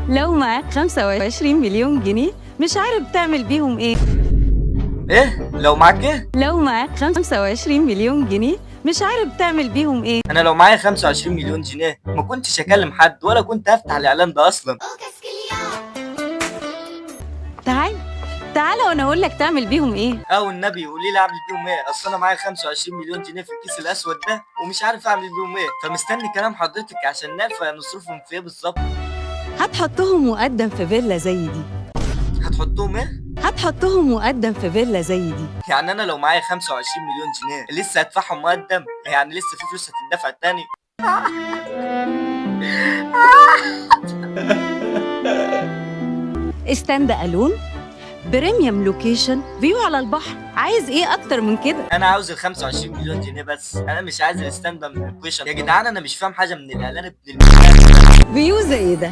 لو معاك 25 مليون جنيه مش عارف تعمل بيهم ايه؟ ايه؟ لو معاك ايه؟ لو معاك 25 مليون جنيه مش عارف تعمل بيهم ايه؟ انا لو معايا 25 مليون جنيه ما كنتش اكلم حد ولا كنت هفتح الاعلان ده اصلا. تعال تعال وانا اقول لك تعمل بيهم ايه. او النبي قولي لي اعمل بيهم ايه، اصل انا معايا 25 مليون جنيه في الكيس الاسود ده ومش عارف اعمل بيهم ايه، فمستني كلام حضرتك عشان نعرف نصرفهم في ايه بالظبط. هتحطهم مقدم في فيلا زي دي. هتحطهم ايه؟ هتحطهم مقدم في فيلا زي دي. يعني انا لو معايا 25 مليون جنيه لسه هدفعهم مقدم؟ يعني لسه في فلوس هتدفع تاني؟ stand alone، premium location، view على البحر، عايز ايه اكتر من كده؟ انا عاوز ال 25 مليون جنيه بس، انا مش عايز ال stand location. يا جدعان انا مش فاهم حاجة من الاعلان ابن view زي ده،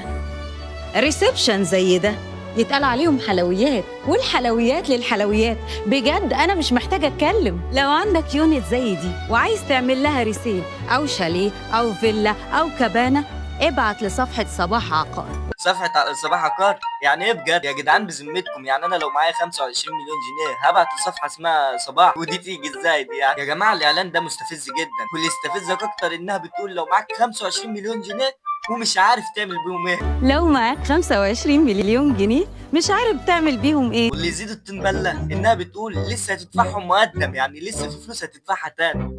reception زي ده، يتقال عليهم حلويات، والحلويات للحلويات. بجد انا مش محتاجه اتكلم. لو عندك unit زي دي وعايز تعمل لها resale او شاليه او فيلا او كبانه، ابعت لصفحة صباح عقار. صفحة صباح عقار؟ يعني ايه بجد يا جدعان بذمتكم؟ يعني انا لو معايا 25 مليون جنيه هبعت لصفحة اسمها صباح، ودي تيجي ازاي دي يعني؟ يا جماعة الاعلان ده مستفز جدا، واللي يستفزك اكتر انها بتقول لو معاك 25 مليون جنيه ومش عارف تعمل بيهم ايه. لو معاك 25 مليون جنيه مش عارف تعمل بيهم ايه. واللي يزيد الطين بله انها بتقول لسه هتدفعهم مقدم، يعني لسه في فلوس هتدفعها تاني.